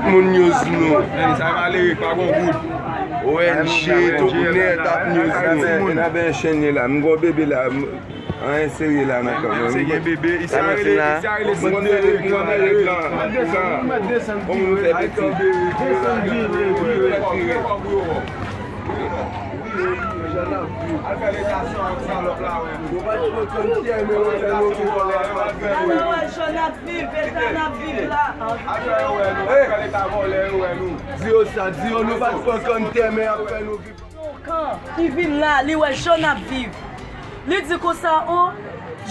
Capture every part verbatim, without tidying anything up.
Moun news nou. Sa malere pa gon goud. O N G tou nèt ap news nou. N ap enchene la. M gon bebe la. Anyen serye la nan kanmenm. Gen bebe, isi a rele, isi a rele Sandere. Kòman nou fè piti? Al fè leta san wòt salòp la, wè. Al wè jan n ap viv, eta n ap viv la. Di yo sa, di yo nou pa t pran kann tè, men y ap fè nou viv. Yon kan ki vin la, li wè jan n ap viv. Li di konsa, o,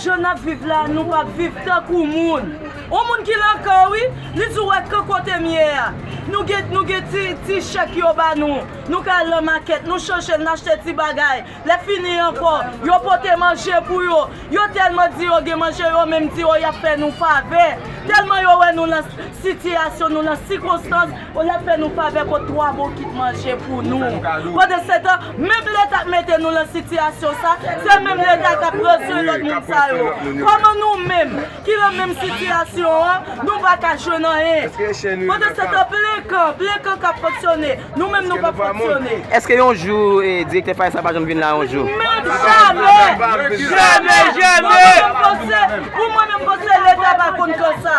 jan n ap viv la, nou p ap viv tankou moun. Yon moun ki nan kan, wi, li di, w wè kan kote m ye a. Nou gen, nou gen ti, ti chèk yo ba nou. Nou ka al nan makèt, nou chanje l, n achte ti bagay. Lè fini ankò, yo pote manje pou yo. Yo tèlman di yo gen manje, yo menm di yo y ap fè nou favè. Tèlman yo wè nou nan sitiyasyon, nou nan sikonstans, yo l ap fè nou favè pot twa bokit manje pou nou. Pandansetan, menm Leta k mete nou nan sitiyasyon sa, se menm Leta k ap ranse lòt moun sa yo. Kòman nou menm, ki nan menm sitiyasyon an, nou pa ka jwenn anyen? Pandansetan, plen kan, plen kan k ap fonksyone. Nou menm nou p ap fonksyone. Èske yon jou, eh, direktè Fayes la pa janm vin la yon jou? Menm jamè! Jamè, jamè! Pou mwen menm, m panse, pou mwen menm, m panse Leta pa konn konsa.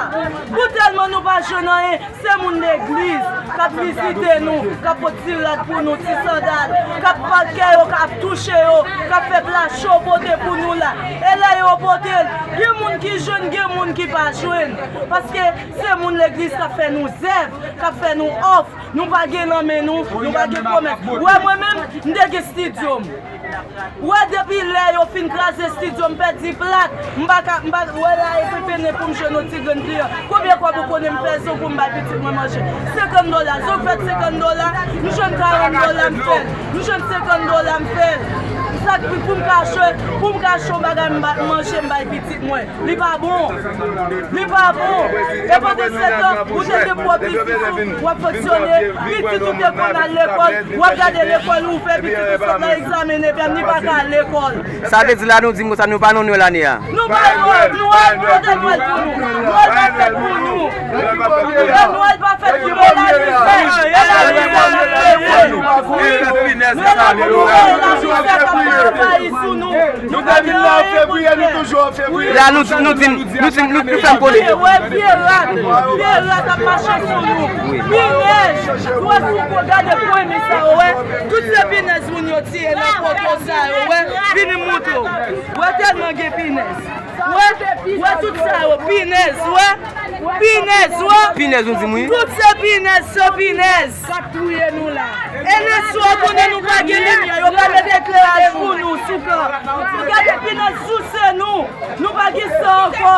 Pou tèlman nou pa jwenn anyen, se moun legliz k ap vizite nou, k ap pot ti rad pou nou, ti sandal, k ap pake yo, k ap touche yo, k ap fè pla cho pote pou nou la. E lè yo pote l, gen moun ki jwenn, gen moun ki pa jwenn. Paske se moun legliz k ap fè nou zèv, k ap fè nou òf. Nou pa gen nan men nou, nou pa gen pwomès. Wè mwen menm, m te gen estidyo m. Wè depi lè yo fin kraze estidyo m, pèdi plak, m pa ka, m pa, wè la e pepene pou m jwenn yon ti grenn kliyan. Konbyen kòb ou konnen m fè sou pou m bay pitit mwen manje? Senkant dola, zòk fèt senkant dola, m jwenn karant dola m fè l, m jwenn senkant dola m fè l. Sa k pou m ka achte, pou m ka achte yon bagay m ba, manje m bay pitit mwen. Li pa bon. Li pa bon. E pandansetan, ou te gen pwòp biznis ou, w ap fonksyone, pitit ou te konn al lekòl, w ap gade lekòl ou fè, pitit ou sot nan egzamen, ebyen li pa ka al lekòl. Sa vle di la nou di m konsa nou pa nan Nwèl ane a? Nou pa nan Nwèl, Nwèl, kote Nwèl pou nou? Nwèl pa fèt pou nou. Nwèl pa fèt pou nou, e la mizè, e la mizè nou te ye. Nou la pou nou, e la mizè k ap anvayi sou nou. Nou te vin la an fevriye, nou toujou an fevriye. La nou, nou di, nou di, nou, nou fè m kole. Vye, wè, vye rat, vye rat ap mache sou nou. Pinèz, wè si w gade pwen mi sa, wè. Tout se pinèz moun yo tiye nan poto sa yo, wè. Vini m montre w. Wè tèlman gen pinèz. Wè, wè tout sa yo, pinèz, wè. Pinèz, wè. Pinèz, nou di m wi. Tout se pinèz, se pinèz. K ap touye nou la. E lè swa konnen nou pa gen limyè, yo pa mete ekleraj pou nou sou kan. Gade pinèz souse nou. Nou pa gen san ankò.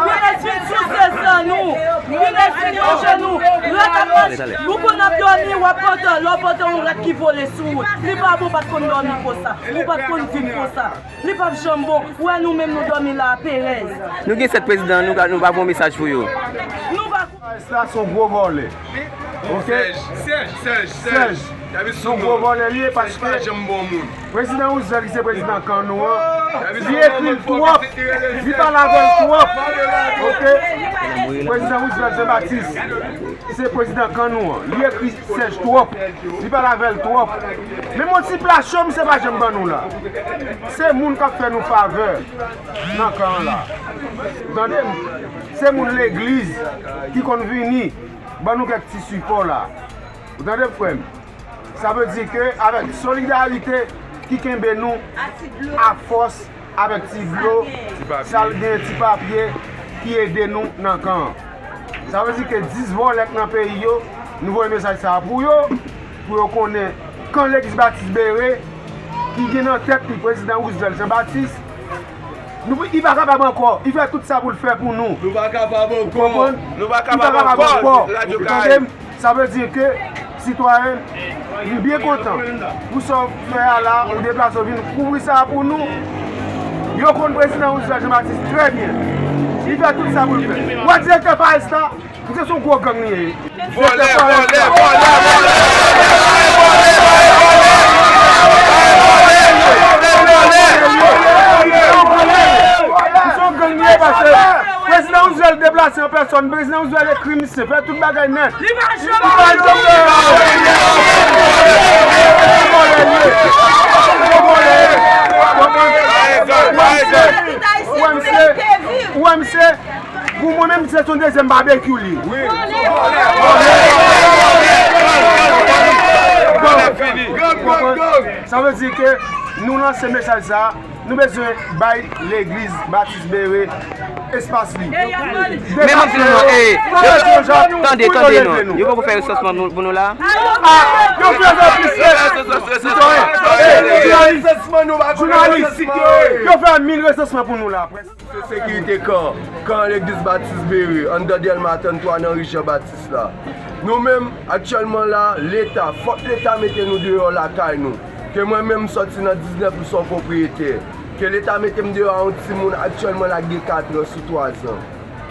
Pinèz vin souse san nou. Pinèz vin manje nou. Rat ap manje. Ou konn ap dòmi, w ap pantan. Lè w pantan, yon rat ki vole sou ou. Li pa bon pa t konn dòmi konsa. Ou pa t konn viv konsa. Li p ap janm bon. Ou wè nou menm nou dòmi la a perèz. Nou gen sèt prezidan, nou ka, nou pa voye yon mesaj pou yo. Nou pa Fayes la se yon gwo vòlè. Ok? Sèj, Sèj, Sèj, Sèj. Se yon gwo vòlè li ye paske prezidan Roosevelt ki se prezidan kan nou an, li ekri l twòp, li pale avè l twòp. Ok? Prezidan Roosevelt Jean Baptiste ki se prezidan kan nou an, li ekri Sèj twòp, li pale avè l twòp. Menm yon ti pla cho misye pa janm ban nou la. Se moun k ap fè nou favè nan kan an la. Ou tande m? Se moun legliz ki konn vini ban nou kèk ti sipò la. Ou tande m, frè m? Sa vle di ke avèk solidarite ki kenbe nou a fòs avèk ti dlo, sa l gen ti papye ki ede nou nan kan an. Sa vle di ke dis vòlè k nan peyi yo, nou voye mesaj sa a pou yo, pou yo konnen kan Legliz Batis Bere, ki gen nan tèt li prezidan Roosevelt Jean Baptiste, nou, li pa kapab ankò. Li fè tout sa pou l fè pou nou. Nou pa kapab ankò. Ou konprann? Nou pa kapab ankò. Radyo Karayib. Sa vle di ke, sitwayen, m byen kontan pou sa w fè a la, ou deplase w vin kouvri sa a pou nou. Yo konn prezidan Roosevelt Jean Baptiste trè byen. Li fè tout sa pou l fè. Ou wè direktè Fayes la, misye se yon gwo gang li ye. Vòlè, vòlè, vòlè, vòlè. Misye yon gang li ye paske prezidan Roosevelt deplase. Pase an pèsòn, prezidan Roosevelt ekri misye, fè tout bagay nèt. Li pa janm Ou wè misye, ou wè misye, pou mwen menm, se yon dezyèm babekyou li. Sa vle di ke nou lanse mesaj sa, nou bezwen bay legliz Batis Bere espas li. Men m ap di nou non, eh, tande, tande non. Yo poko fè resansman nou, pou nou la. Ah, yo fè resansman. Jounalis, yo fè mil resansman pou nou la. Se sekirite kan, kan legliz Batis Bere, anndan Dèlma trannntwa nan ri Jan Batis la. Nou menm, aktyèlman la, Leta, fòk Leta mete nou deyò lakay nou. Ke mwen menm m sòti nan diznèf m se yon pwopriyetè. Ke Leta mete m deyò a yon timoun aktyèlman la ki gen kat an sou twa zan.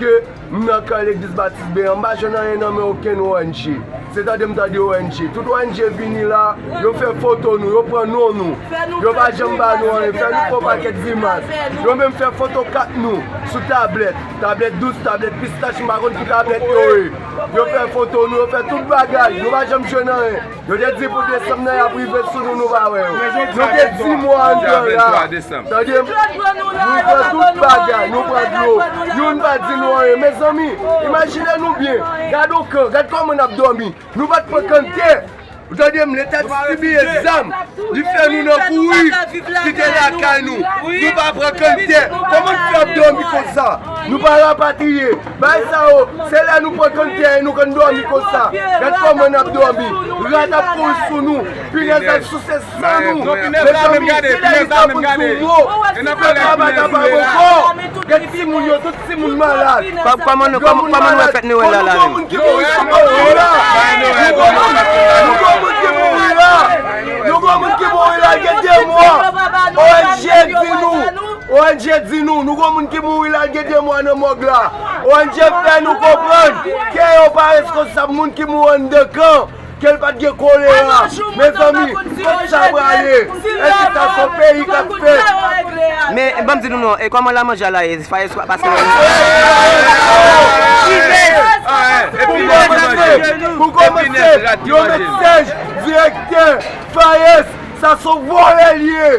Ke m nan kan legliz Batis Bere, m pa jwenn anyen nan men okenn O N G. Se tande m tande O N G. Tout O N G vini la, yo fè foto nou, yo pran non nou. Yo pa janm ba nou anyen, fè nou fè yon pakèt grimas. Yo menm fè foto kat nou sou tablèt. Tablèt dous, tablèt pistach, m pa konn ki tablèt yo ye. Yo fè foto nou, yo fè tout bagay. Nou pa janm jwenn anyen. Yo te di pou desanm nan y ap rive sou nou, nou pa wè yo. Nou te di mwa anndan la. Tande m? Nou pran tout bagay, nou pran dlo. Youn pa di nou anyen. Mezanmi, imajine nou byen. Gad yon kan, gad kòman n ap dòmi. Nou pa t pran kanntè. Ou tande m, Leta distribiye zam. Li fè nou nan kouri kite lakay nou. Nou pa pran kanntè. Kòman n fè ap dòmi konsa? Nou pa rapatriye. Bagay sa yo, se lè nou pran kanntè e nou konn dòmi konsa. Gad kòman n ap dòmi. Rat ap kouri sou nou. Pinèz ap souse san nou. Mezanmi, se lè nou ta konn sou mo. Si fè travay la pa ankò. Gad timoun yo, tout timoun malad. Kòman nou, kòman nou wè fèt Nwèl la la menm? Nou gon moun ki mouri la. Nou gon moun ki mouri la. Nou gon moun ki mouri la, gen de mwa. O N G di nou. O N G di nou, nou gon moun ki mouri la, gen de mwa nan mòg la. O N G fè nou konprann ke yo pa reskonsab moun ki mouri anndan kan, ke l pa t gen kolera. Mezanmi, kot sa prale? Èske sa se yon peyi k ap fèt? Men, ban m di nou non, e kòman la manje a la ye? Fayès pa pase wè nou. Pou kòmanse, pou kòmanse, yo met sèj direktè Fayès, sa se yon vòlè l ye.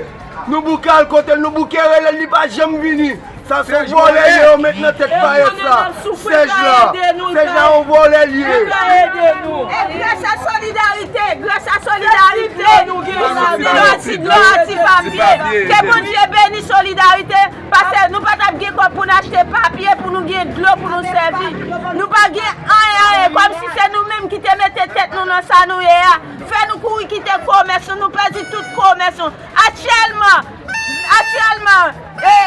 Nou bouke al kote l, nou bouke rele l, li pa janm vini. Sa se yon vòlè l ye, yo met nan tèt Fayès la. Sèj la, sèj la yon vòlè l ye. E gras a solidarite, gras a solidarite, nou sòti dlo a ti papye. Ke Bondye beni solidarite, paske nou pa t ap gen kòb pou n achte papye, pou nou gen dlo, pou nou sèvi. Nou pa gen anyen, anyen, kòmsi se nou menm ki te mete tèt nou nan sa nou ye a. Fè nou kouri kite komès nou, nou pèdi tout komès nou. Aktyèlman, aktyèlman, e,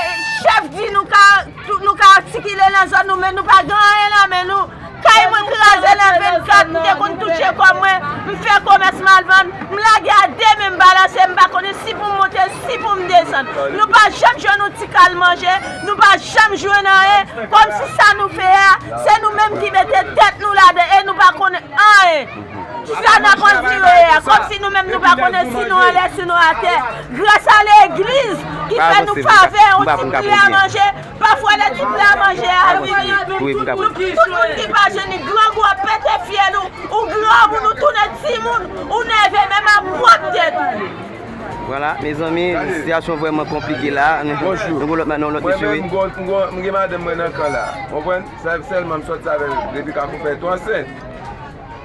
chèf di nou ka, nou ka sikile nan zòn nou, men nou pa gen anyen nan men nou. Kay mwen kraze nan vennkat, m te konn touche kòb mwen, m fè komès m al vann, m lage a de men m balanse, m pa konnen si pou m monte, si pou m desann. Nou pa janm jwenn yon ti kal manje, nou pa janm jwenn anyen, kòmsi sa nou fè a, se nou menm ki mete tèt nou ladan e nou pa konnen anyen. Sa n ap andire a, kòmsi nou menm nou pa konnen si nou anlè, si nou atè. Gras a legliz ki fè nou favè, yon ti pla manje. Pafwa lè ti pla manje a vini, tout moun ki pa jwenn li, grangou ap pete fyèl ou, ou granmoun, ou tounen timoun, ou nève menm ap pwòp tèt ou. Vwala, mezanmi, sitiyasyon vrèman konplike la. Nou gon lòt, nou lòt mesye, wi. Mwen menm, m gon, m gon, m gen madanm mwen nan kan la. Konprann? Sa sèlman m sòti avè l depi Kafou Fèy tou ansent.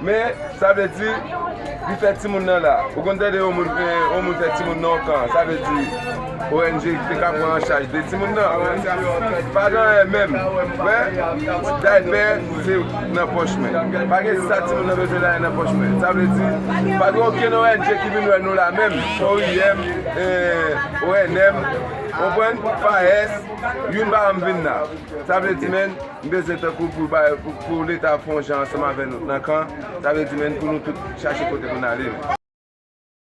Men, sa vle di, li fè timoun nan la. Ou konn tande yon moun, eh, yon moun fè timoun nan yon kan, sa vle di, O N G te ka pran an chaj de timoun nan. Pa gen anyen menm. Wè, daypè, se nan pòch mwen. Pa gen sa timoun nan bezwen la nan pòch mwen. Sa vle di, pa gen okenn O N G ki vin wè nou la menm. O I M, eh, O N M, konprann? Fayès, youn pa janm vin la. Sa vle di, men, m bezwen tankou pou, pou, pou Leta fè yon jan ansanm avè nou nan kan. Sa vle di, men, pou nou tout chache kote pou n ale, men.